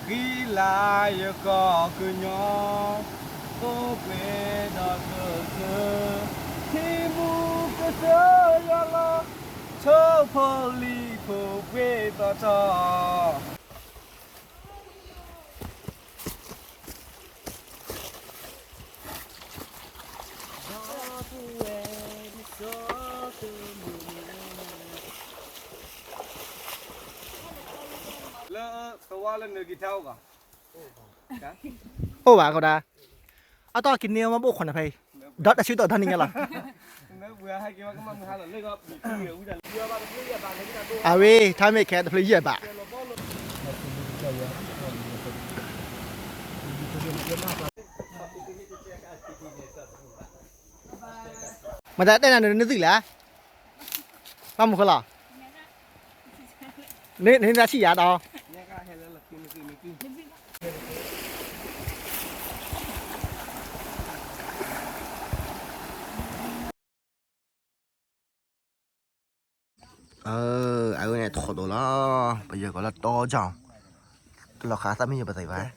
ဂံၢ်လၤယကီၢ်ကညီ, အိၣ်ပှဲၤဒီးကစၢၢ်, ထံမူကစၢၢ်ယွၤလီၤ, ထိၣ်ဖိလံၤဖိပှ့ၤသီထီၣ်. လၢသဝီလၢနၢၤကံၤထါအိၣ်ဘၣ်, အိၣ်ဘၣ်ကီးဒၣ်, အတီၢ်က့ၤန့ၢ်မ့ၢ်ဘိၣ်ခွါန့ၣ်ဖဲအံၤ, ဒီးတၢ်ဆူၣ်တီၢ်ဒီနံၤညါလီၤ. အဝဲ ထါမ့ၢ်ခဲတဖျၢၣ်ယဲၢ်ဘး. မတၤတဲနၤနသုလဲၣ်, ဘၣ်မူဃလီၤ, နနဆံၣ်ယၤဒီး အဝဲန့ၣ်ထီၣ်ဒိၣ်လီၤ, ပယီၤကီးလၢတီကၠီၣ်, လီၤခးသးမ့ၢ်ယပသံၣ်ဘၣ်,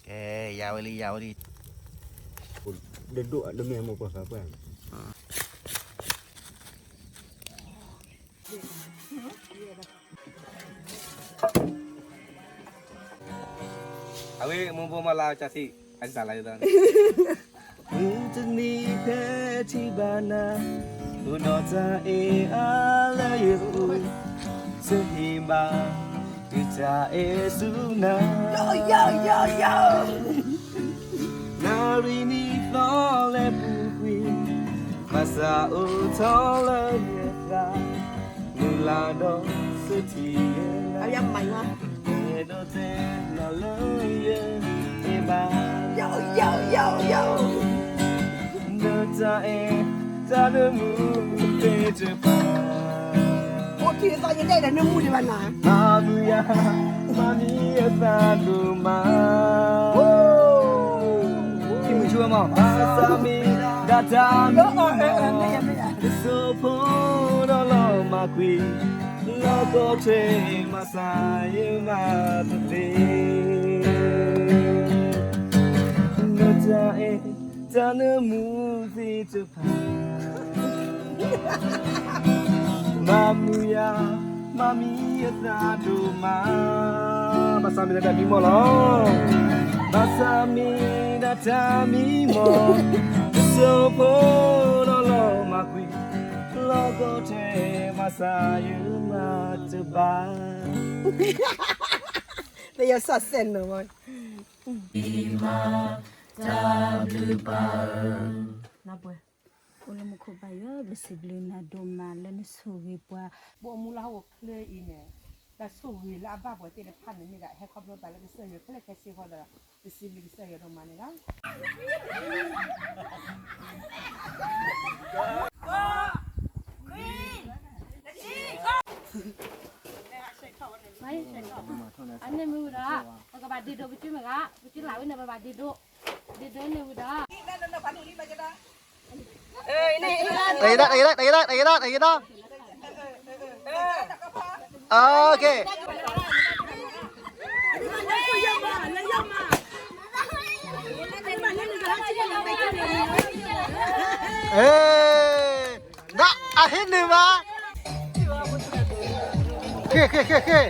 ကဲ, ယၤဝဲလံ ယၤဝဲလံ, ဒိၣ်ဒိၣ်လၢမ့ၢ်မိၢ်ပှၢ်ဃးပှၢ် အဝဲမိၢ်ဘိမၤလၤကသံၣ်, အစၢ်လၢယသးန့ၣ်, မုၢ်တနံၤဖဲထံၣ်ဘၣ်နၤ, အိၣ်ဒီးတၢ်အဲၣ်အါလၢယအိၣ်, စဟ့ၣ်ဘၣ်, ဒုးတၢ်အဲၣ်ဆူနၤ, နၣ်ရံၣ်နံၣ်သီလဲၤပူၤကွံာ်, ဘၣ်ဆၣ်အိၣ်ထီၣ်လၢယသး, မုၢ်လၢ်ဒီးစထံၣ်ယဲ, အဲၣ်ဒိးတဲနၤလၢယအဲၣ်ဘၣ်, ဒီးတၢ်အဲၣ်တၢ်နၢမူသ့ၣ်တဖၣ်, အိၣ်ထံၣ်သီယတဲဒီးနၢမူဒံးဘၣ်နၤ, မၤမုာ်ယၤ, မၤမံယသးဒိၣ်မး, ထံမုၢ်ဆူမး, ဘၣ်ဆၣ်မ့ၢ်ဒၣ်တၢ်မံမီၢ်, တစိၢ်ဖိဒီးလီၤမၢ်ကွံာ်, လီၢ်ကီၢ်ထွဲမၤစၢ်ယမၤတသ့, ဒီးတၢ်အဲၣ်တၢ်နၢမူသ့ၣ်တဖၣ်, မၤမုာ်ယၤ, မၤမံယသးဒိၣ်မး, ဘၣ်ဆၣ်မ့ၢ်ဒၣ်တၢ်မံမီၢ်လီၤ, ဘၣ်ဆၣ်မ့ၢ်ဒၣ်တၢ်မံမီၢ်, တစိၢ်ဖိဒီးလီၤမၢ်ကွံာ်, လီၢ်ကီၢ်ထွဲမၤစၢ်ယမၤတဘၣ်, လၢယဆၢ်စဲနၢၤမီၢ်, တၢ်ဘျုးပၢ်, အိၣ်လၢမူခိၣ်ဘၣ်ယွၤ ပစံးဘျုးနၤဒိၣ်မးလၢနဆိၣ်ဂ့ၤပှၤ, ဘိၣ်အမူလၢဟီၣ်ခိၣ်ချၢအံၤန့ၣ်, တၢ်ဆိၣ်ဂ့ၤလၢအဘၣ်ပှၤသ့ၣ်တဖၣ်န့ၣ်မ့ၢ်ဒၣ် ဟဲခီဖျိသးလၢကစၢ်ယွၤခဲလၢာ်ခဲဆ့ဃီဒီး, ပစံးဘျုးကစၢ်ယွၤဒိၣ်မးန့ၣ်လီၤ. အန့ၣ်မ့ၢ်ဝံၤဒီး, ပကဘၣ်ဒ့ဒိးပစုမ့ၢ်ဂ့ၤ, ပစုလၢ်ဝဲန့ၣ် ပဘၣ်ဒ့ဒိး, ဒ့ဒိးန့ၣ်ဝံၤဒီး, တဂ့ၤဒၣ်, တဂ့ၤဒၣ်, တဂ့ၤဒၣ်, တဂ့ၤဒၣ်, တဂ့ၤဒၣ်, ဒၣ်အဟ့ၣ်န့ၢ်ဘၣ်, ဃ့ ဃ့ ဃ့ ဃ့,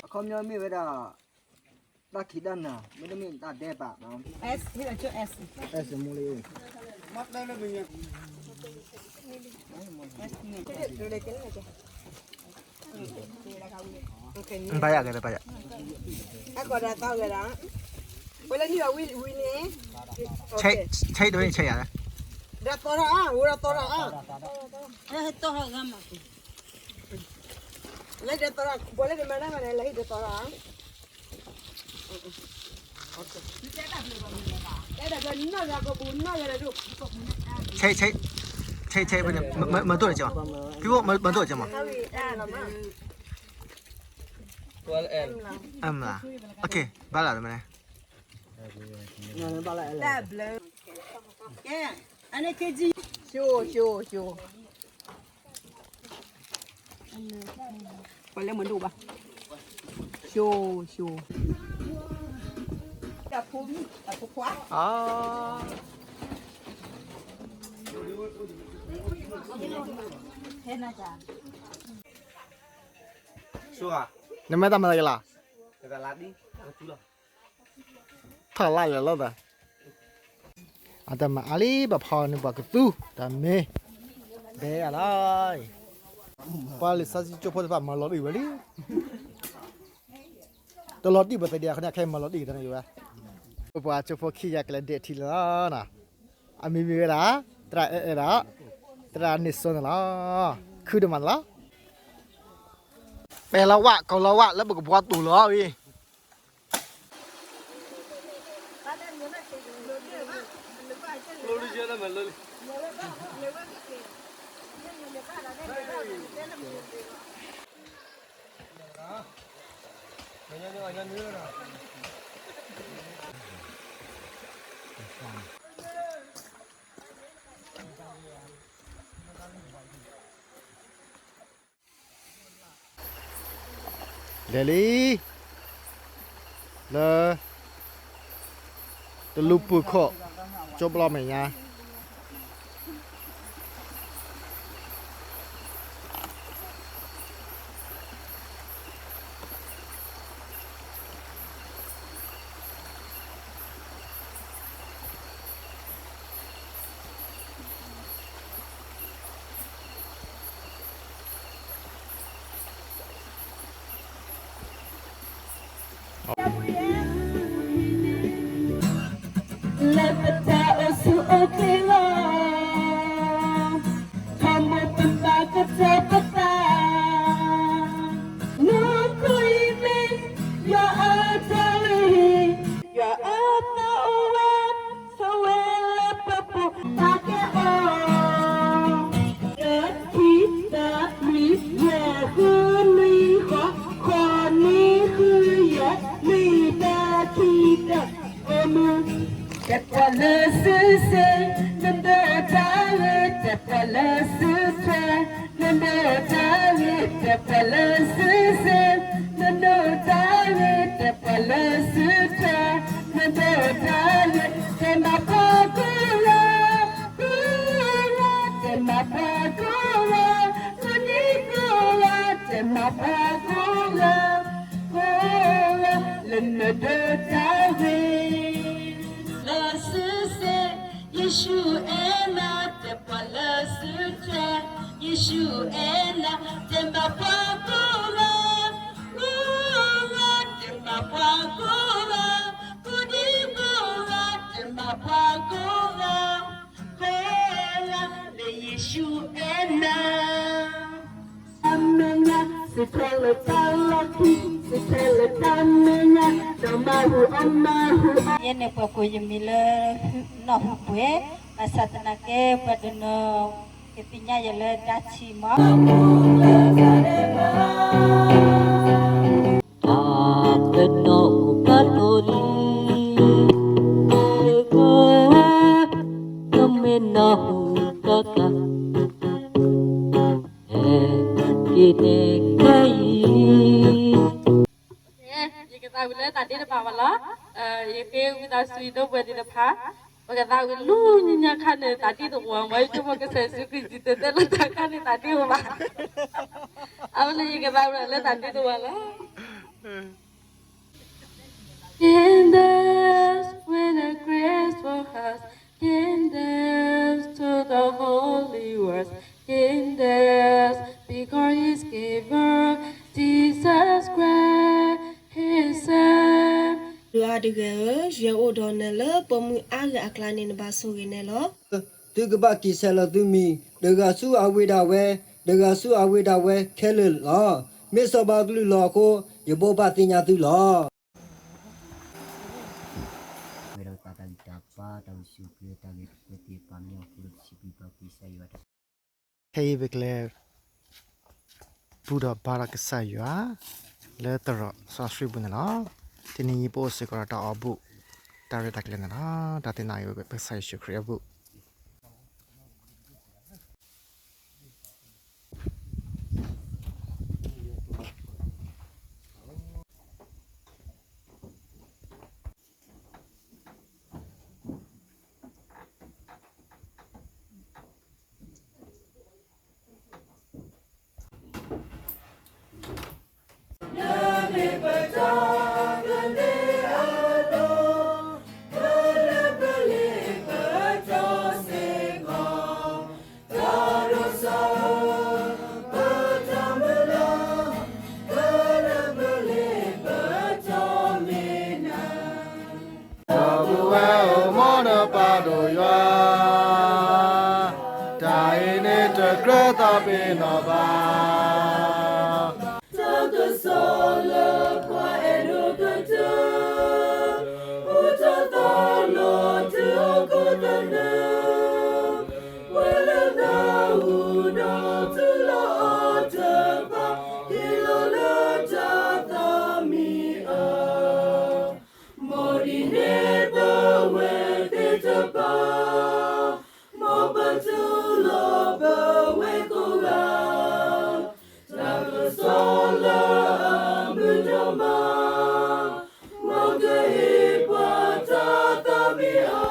အခီပညီမ့ၢ်ဝဲဒၣ် တၢ်ခံးတၢ်နၤ, မ့တမ့ၢ်တၢ်ဒဲးဘး, ဘၣ်ယၤကဲ ဘၣ်ယၤ, အကဒီးသီဝဲဒၣ်, ဝဲလၢနံၣ်ဘၣ်ဝံဝံန့ၣ်, ဆဲးတဝဲန့ၣ်ဆဲးယၤ, ဒီးသီထီၣ်အါ, ဝဲဒီးသီထီၣ်အါ, လၢဒီးသီထီၣ်, ပှၤလၢဒီးမၤတၢ်မၤန့ၣ် လၢဟံၣ်ဒီးသီထီၣ်အါ ဆဲး ဆဲး ဆဲး မၤဒိၣ်န့ၣ်ကမး, ဖံဖိမၤဒိၣ်န့ၣ်ကမး, အမလၤ, ဘၣ်လၢတမ့ၢ်န့ၣ်, ဘၣ်လၢ, ကဲ, အန့ၣ်က့ၤကံ, ရှိ, ရှိ, ရှိ, ပှၤလဲၤမၤဒိၣ်ဘၣ်, ရှိ, ရှိ, အ, နမ့ၢ်တၢ်မၤလၢယလီၤ, ထီၣ်လၢယလီၤ, အတၢ်မၤအါလံ ဘၣ်ဖီန့ၣ်ပှၤကသူ, တၢ်မ့ၢ်, ဘဲအလီၤ, ပှၤလံာ်စီဆှံကၠိဖိတဖၣ်မၤလီၤတံၢ်ဝဲလံ, တလီၤတံၢ်ပသဒံးအဃိန့ၣ် အခဲအံၤမၤလီၤတံၢ်ကတၢၢ်န့ၣ်ဝဲ, ပပှၤကၠိဖိခံဂၤကလဲၤဒဲးထံလီၤ, အမံၤမံၤဝဲဒၣ်, သရၣ်အဲၣ်အဲၣ်ဒီး, သရၣ်န့ၣ်စိန့ၣ်လီၤ, ခုဒိၣ်မးန့ၣ်လီၤ, ပဲလီၤဝၣ် ကိးလီၤဝၣ် လၢပကဘှီတူာ်လီၤဝဲ လဲၤလံ, လၢ, တလူပူၤခိၣ်, ကၠိဘျီမဲာ်ညါ လၢပတၢ်အိၣ်ဆူၣ်အိၣ်ချ့လီၤ, ခီမီပမၤကတၢၢ်ပသး, နခိၣ်အံၤမ့ၢ် ယွၤအတၢ်လုၢ်ဟံၣ်, ယွၤအတၢ်အိၣ်ဝဲ, ဆိၣ်ဝဲလၢပပူၤ ပာ်ကဲအီၤ, တၢ်ခံတၢ်လွံၢ်ယဲၢ်ဃုနွံဃိး, ဃိးနွံဃုယဲၢ် လွံၢ်တၢ်ခံတၢ် အိၣ်မူ, တဲပှၤလၢစုစ့, နဒိးတၢ်ဂ့ၤ, တဲပှၤလၢစုထွဲ, နဒိးတၢ်ဂ့ၤ, တဲပှၤလၢစုစ့, နဒိးတၢ်ဂ့ၤ, တဲပှၤလၢစုထွဲ, နဒိးတၢ်ဂ့ၤ, တဲမၤပှၤကိးဂၤ, ကိးဂၤ, တဲမၤပှၤကိးဂၤ, ကိးနံၤကိးဂၤ, တဲမၤပှၤကိးဂၤ, ကိးဂၤ, လၢနဒိးတၢ်ဂ့ၤ လၢစုစ့, ယ့ၣ်ၡူးအဲၣ်နၤ, တဲပှၤလၢစုထွဲ, ယ့ၣ်ၡူးအဲၣ်နၤ, တဲမၤပှၤကိးဂၤ, ကိးဂၤ, တဲမၤပှၤကိးဂၤ, ကိးနံၤကိးဂၤ, တဲမၤပှၤကိးဂၤ, ကိးဂၤ, လၢယ့ၣ်ၡူးအဲၣ်နၤ အမဲာ်ညါ, စံးထီၣ်လၢတၢ်လီၢ်ခံ, စံးထီၣ်လၢတၢ်မဲာ်ညါ, ဒီးမၤဟူအီၣ်မၤဟူအီၣ်, ယဲန့ၣ်ပှၤကိးယမံၤလၢ နီၢ်ဟူးပှဲၤ, ဘၣ်ဆၣ်သနာ်က့ ပှၤတနီၤကသ့ၣ်ညါယၤလၢဒါဆံးမး တၢ်ပနီၣ်ပာ်လိာ်လံ, တဂၤ, တမ့ၢ်နီၢ်ဟူးတၢ်သး, ဟဲက့ၤန့ၣ်ခဲအံၤ ယကသးဝံၤလၢတၢ်ဒ့တဖၣ်ဘၣ်လီၤ. ယဃ့ဝံသးစူၤယဒီပုၢ်ဝဲၢ်သ့ၣ်တဖၣ်, ပကသးဝံၤလူၤညါခါန့ၣ် တၢ်ဒ့တအိၣ်ဘၣ်, မ်ယဆိကမိၣ်ကစၢ်ယ့ၣ်ၡူးခရံာ်စံၣ်တဲၤတဲလီၤတၢ်ခါန့ၣ် တၢ်ဒ့အိၣ်ဘၣ်. အဝဲန့ၣ်ယကသးဝံၤလၢတၢ်ဒ့တအိၣ်ဘၣ်လီၤ. Can dance with a graceful heart, can dance to the holy words, can dance because he's giver, Jesus Christ, his son. ယွၤတဂၤဧၢ, ယဲအိၣ်ဒီးနၤလၢပိာ်မုၣ်အါဂၤအကျါန့ၣ် နဘၣ်ဆိၣ်ဂ့ၤနဲလီၤ. သုကဘၣ်က့ၤဆဲးလီၤသုမံၤ တဂၤဆူအဝ့ၢ်ဒၣ်ဝဲ, တဂၤဆူအဝ့ၢ်ဒၣ်ဝဲခဲလၢာ်လီၤ. မ့ၢ်စီၤပၤကလုၢ်လီၤအဃိ, ယဘိးဘၣ်သ့ၣ်ညါသုလီၤ. ဝဲဒီးတၢ်ဂံၢ်တၢ်ဘါ တၢ်အိၣ်ဆူၣ်အိၣ်ချ့ တၢ်ဂ့ၤကတၢၢ်သ့ၣ်တဖၣ် မ့ၢ်အဃိဒီး ပစံးဘျုးဘၣ်ကစၢ်ယွၤတၢ် ခဲအံၤပကလဲၤ ဘူၣ်ထီၣ်ဘါထီၣ်ကစၢ်ယွၤ လၢသရိာ်စီဆှံပူၤန့ၣ်လီၤ. တနံၤအံၤပအိၣ်စ့ၢ်ကီးဒီးတၢ်အီၣ်ဘူၣ် တၢ်ရဲၣ်တၢ်ကျဲၤန့ၣ်လီၤ. တၢ်သ့ၣ်နီၣ်အံၤဝဲကစၢ်ယ့ၣ်ၡူးခရံာ်အဘူၣ် တၢ်ကစီၣ်လၢပှၤအဲၣ်ဒိးကတၢၢ်, အိၣ်တၢ်သးလီၤတုၤဟီၣ်ခိၣ်သနၢၣ်, ပှၤလၢနၢ်ဟူဒီးတူၢ်လိာ်အီၤတဖၣ်, ဟ့ၣ်လီၤလၢတၢ်သးမံအါ, မ်ဒ်န့ၣ်ပဝဲသ့ၣ်တဖၣ် မ်ပတူၢ်လိာ်ပဝဲကိးဂၤ, တၢ်ကစီၣ်လၢအမုာ်ဒိၣ်မး, မ်ကဟ့ၣ်ပှၤတၢ်သးမံအါ,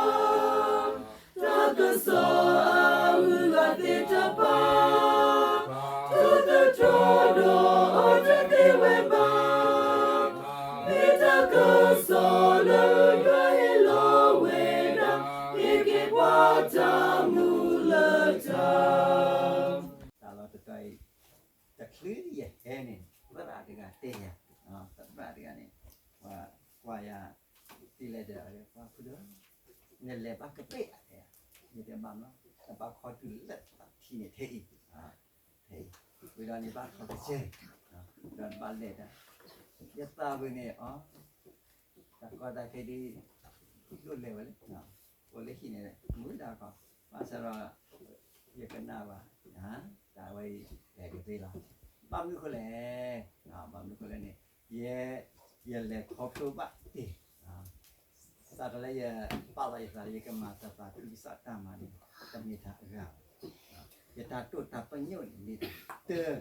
တၢ်ကစီၣ်အဂုၤအဂၤသ့ၣ်တဖၣ်, တၢ်တတြီဒီးအီၤတသ့ဝဲဘၣ်. မ့ၢ်တၢ်ကစီၣ်လၢယွၤဟ့ၣ်လီၤဝဲဒၣ်, ဟ့ၣ်က့ၤပှၤတၢ်မူလၢတၢ် တၢ်လီၤတတီၤအံၤ, တချုးယဟဲန့ၣ် သရၣ်တဂၤတဲယၤ, သရၣ်တဂၤန့ၣ်, ပှၤကွၢ်ယၤ, ဒ်လဲၣ်ဒီး ပှၤဖုဒီး, နလဲၤဘၣ်ကပ့ၣ်ဧါ, မ့ၢ်တဲဘၣ်မး, နဘၣ်ခီတုၤလၢထံန့ၣ်ထဲအံၤ, ထဲအံၤ, ဝံၤဒီးန့ၣ်ဘၣ်ထီၣ်ကစၢၢ်, ဒီးနဘၣ်လဲၤတၢ်, ယသးဝံၤန့ၣ်အီၤ တၢ်ကီတၢ်ခဲဒ် ဒိၣ်လဲၤဝဲလၢ အိၣ်လၢဟံၣ်န့ၣ် မုာ်ဒၣ်ကီ, ဘၣ်ဆၣ်ဒီး ယကနၣ်ဘၣ်, တၢ်ဝဲအံၤ လဲၤကသ့လီၤ. ဘၣ်မနုၤဃိလဲၣ်, ဘၣ်မနုၤဃိလဲၣ်န့ၣ်, ယဲ, ယလဲၤခီဖျိဘၣ်တ့ၢ်, စးထီၣ်လၢယပာ်လီၤယသးလၢယကမၤတၢ်သးခုကစီၣ်တၢ်မၤန့ၣ် တမ့ၢ်တၢ်အဂၤဘၣ်. ယတၢ်တိာ်တၢ်ပညိၣ်န့ၣ်မ့ၢ်တၢ်, တၢ်,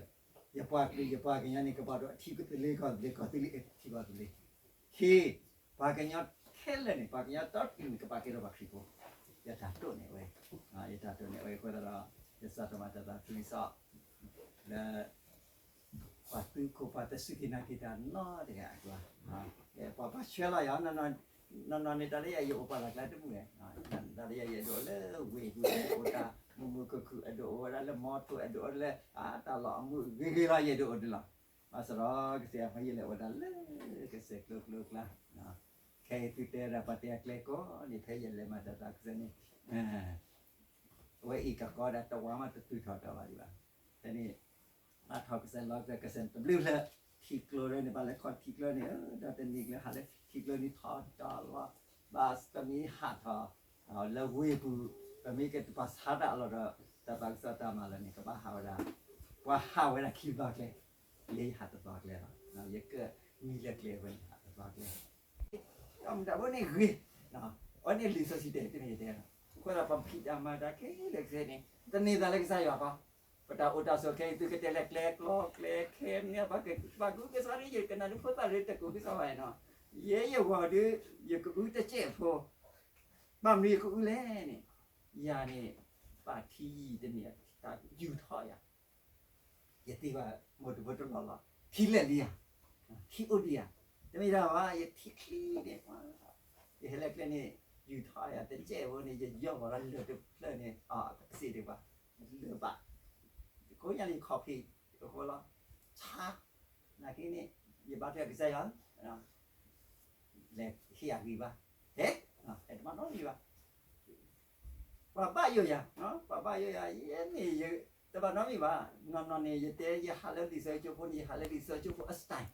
ယပှၤကလုာ်ယပှၤကညီန့ၣ် ကဘၣ်ဒီးထံကီၢ်သလ့ ကီၢ်သလ့ ကီၢ်သလ့ ထံကီၢ်သလ့, ဟ့ၣ်, ပှၤကညီခဲလၢာ်န့ၣ် ပှၤကညီဒီတကလုာ်န့ၣ် ကဘၣ်ကဲထီၣ်ပှၤခရံာ်ဖိ, ယတၢ်တိာ်န့ၢ်ဝဲ, ယတၢ်တိာ်န့ၢ်ဝဲအဃိသတးဒီး, ယစးထီၣ်မၤတၢ်သးခုကစီၣ်, လၢ ပှၤသုးခိၣ်ပှၤတစူၢ်က့ၤနာ်က့ၤတၢ်နီတဂၤအကျါ, ပှၤဘၣ်ဆှၢလီၤယၤ, နီၢ်နီၢ်န့ၣ်တၢ်လၢယၤ ယအိၣ်ပှၤလၢ်ကျါတမုာ်, တၢ်လၢယၤ ယအဲၣ်ဒိးအိၣ်လၢဝ့ၢ်ပူၤ အိၣ်တၢ်မုာ်မုာ်ခုၣ်ခုၣ် အဲၣ်ဒိးအိၣ်ဝဲဒၣ်လၢမီထိၣ် အဲၣ်ဒိးအိၣ်လၢ တၢ်လီၢ်အမုာ်ဂ့ၤဂ့ၤလီၤ ယအဲၣ်ဒိးအိၣ်ဒံးလီၤ. ဘၣ်ဆၣ်ဒီး ကစၢ်ယွၤ ယလဲၤအိၣ်ဝဲဒၣ်လၢကစၢၢ်ကျိၤကျိၤကျါ, ခဲအံၤသုတဲဒၣ်ပှၤတဲအကျဲကိးန့ၣ် ဖဲယလဲၤမၤတၢ်သးခုကစီၣ်န့ၣ် အဝဲအံၤကကိးဒၣ်တဝၤမးတတုၤထီၣ်ဒီးဘၣ်ဒံးဘၣ်. ဖဲန့ၣ် ဘၣ်ထီၣ်ကစၢ်လီၤကစၢ်တဘျုးဖျၢၣ်, ထံကျိန့ၣ် ဘၣ်လဲၤခီထံကျိန့ၣ် ဒီးတနံၤကျၢၤဟးလၢထံကျိန့ၣ်ထီၣ်တီၤလီၤ, ဘၣ်တမံၤဟးထီၣ် လၢဝ့ၢ်ပူၤ, ပမ့ၢ်ကပာ်ဆါတၢ်အလီၢ်ဒီး တၢ်သးကစီၣ်တၢ်မၤလၢာ်န့ၣ် ကဘၣ်ဟးဝဲဒၣ်, ပှၤဟးဝဲဒၣ်ခံသီကျဲ, ယဲယဟးတသီကျဲလီၤ. ယကမံလၢကျဲဝဲန့ၣ် ဟးတသီကျဲ တၢ်မူတၢ်ဘိန့ၣ်ဂ့ၤ, အဝဲန့ၣ်လံာ်စီဆှံတဲ တမ့ၢ်ယတဲလီၤ. အဃိသတး ပဖံးတၢ်မၤတၢ်ခဲလၢာ်ကစၢ်န့ၣ် တန့ၢ်သးလၢကစၢ်ယွၤဘၣ်. ပတၢ်အိၣ်တၢ်ဆိးခဲအံၤ သုကတဲလၢကျဲကျီကျဲခဲန့ၣ် ပှၤကူကစီၣ်ဒ်ယကနၣ်ဒ်ဖိသၣ်လၢတကူကစီၣ်ဘၣ်နီၤ, ယဲယဂီၢ်ဒုး ယကအုတစဲးဖိ, ဘၣ်မနုၤယကအုလဲၣ်န့ၣ်, ယၤန့ၣ် ပာ်ထံယံာ်တန့ၢ် တၢ်ယူၤထီၣ်ယၤ ယသ့ဘၣ်မိၢ်တဘိတလီၢ်လီၤ, ထံလဲၣ်လံဧါ, ထံအိၣ်ဒံးဧါ, တမ့ၢ်ဒၣ်ဘၣ် ယထံချံန့ၣ်, ယဟဲလၢကျဲန့ၣ် ယူၤထီၣ်ယၤတစဲးဖိန့ၣ် ယယီၢ်ဘၣ်လၢလၢၢ်တဖျၢၣ်န့ၣ် အစ့ၣ်တကပၤ, လၢၢ်ဘၣ်, ကိးညါလၢယခီၣ်ဖံးအဃိလီၤ, ဆါ, နာ်က့န့ၣ် ယဘါထုကစၢ်ယွၤ လဲၤဟ့ၣ်အဂံၢ်ဘါ, ဟဲ, ဟဲတဘၣ်နီတမံၤဘၣ်. ပှၤဘၣ်ယိၣ်ယၤ, ပှၤဘၣ်ယိၣ်ယၤ ယဲန့ၣ် တဘၣ်နီတမံၤဘၣ်. နီၢ်နီၢ်န့ၣ် ယတဲယဟးလၢလံာ်စီဆှံကၠိဖိန့ၣ် ယဟးလၢလံာ်စီဆှံကၠိဖိအ style,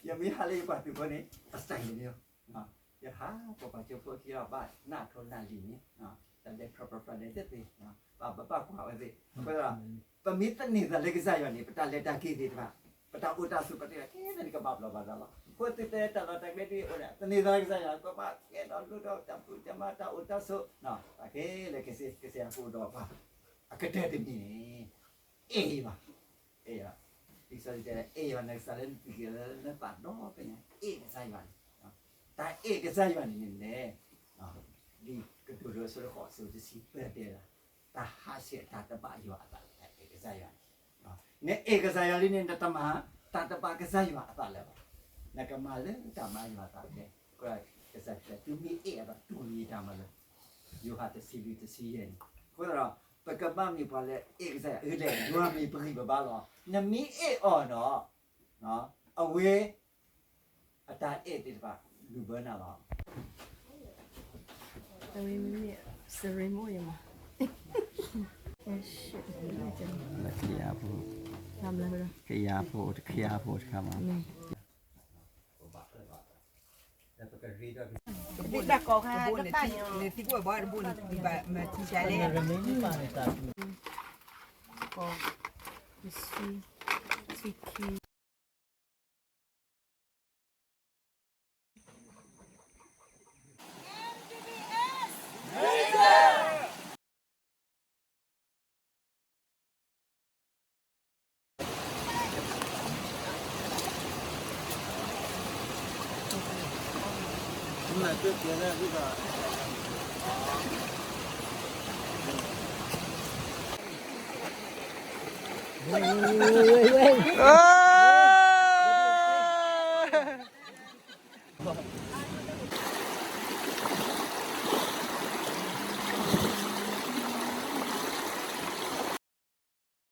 ယမ့ၢ်ဟးလၢယပှၤသုးဖိန့ၣ် အ style တမံၤ, ယဟးပှၤပှၤကၠိဖိခံလီၤ ဘၣ်နၢ်ထိးနၢ်လံၤန့ၣ်, တၢ်လဲၤဖြီဖြီဖြီန့ၣ်သ့ၣ်သ့ၣ်, ဘၣ်ဘၣ်ကွၢ်ဝဲသ့ၣ်, အဃိဒီး ပမ့ၢ်သန့ၤသးလၢကစၢ်ယွၤန့ၣ် ပတၢ်လဲၤတၢ်က့ၤသ့ၣ်တဖၣ်, ပတၢ်အိၣ်တၢ်ဆိးပာ်တ့ၢ်ခဲလၢာ်န့ၣ် ကဘၣ်ဘျီးဘၣ်ဒါလီၤ. အဃိသုတဲတၢ်လီၢ်တၢ်ကျဲဒ်အိၣ်ဒီး သန့ၤသးလၢကစၢ်ယွၤ ကဘၣ်ကဲဒီးလိၣ်ဒီးတၢ်ဖံးတၢ်မၤတၢ်အိၣ်တၢ်ဆိး, တၢ်ခဲလၢာ်ကစၢ်ယွၤကအိၣ်ဒီးပှၤ, အကတၢၢ်တမံၤန့ၣ် အဲၣ်ယွၤ, အဲၣ်ယွၤ, လံာ်စီဆှံတဲ အဲၣ်ယွၤနကစၢ်လၢနသုးက့ၤလၢနသးဒီဖျၢၣ်ညါ, အဲၣ်ကစၢ်ယွၤန့ၣ်, တၢ်အဲၣ်ကစၢ်ယွၤန့ၣ်န့ၣ်, ဒ်ကတိၤဒိအဆၢဒိၣ်ဃိးအဆၢတဆံသၢတဲဒၣ်, တၢ်ဟးဆှဲးတၢ်တဘၣ်ယွၤအသးလၢတၢ်အဲၣ်ကစၢ်ယွၤန့ၣ်, နအဲၣ်ကစၢ်ယွၤလံန့ၣ် နတမၤတၢ်တဘၣ်ကစၢ်ယွၤအသးလၢၤဘၣ်, နကမၤလၢတၢ်ဘၣ်ယွၤအသးဖဲ, ကစၢ်ခရံာ်တဲ သုမ့ၢ်အဲၣ်အသးတူၢ်လံတၢ်မၤလၢ ယိၤဟၣ်တဆံလွံၢ်တဆံယဲၢ်န့ၣ်, အဃိသတးဒီး ပကဘၣ်မ့ၢ်ပှၤလၢအဲၣ်ကစၢ်ယွၤ အၢလဲၣ် ယွၤမ့ၢ်ပဂံၢ်ပဘါလီၤ, နမ့ၢ်အဲၣ်အီၤဒီး အဝဲ အတၢ်အဲၣ်သ့ၣ်တဖၣ် လူၤဘၢနၤလီၤ. အဝဲမ့မ့ၢ် စရ့မိၣ်ယမး လၢကယၤဖိ, ကယၤဖိတခါ, ဖိတခါမး, တဘိန့ၣ်သံကွၢ်ဘၣ်တဘိန့ၣ် ဘၣ်မၤထံဆါလဲၣ်, ကီ, တဆံ, တဆံခံ.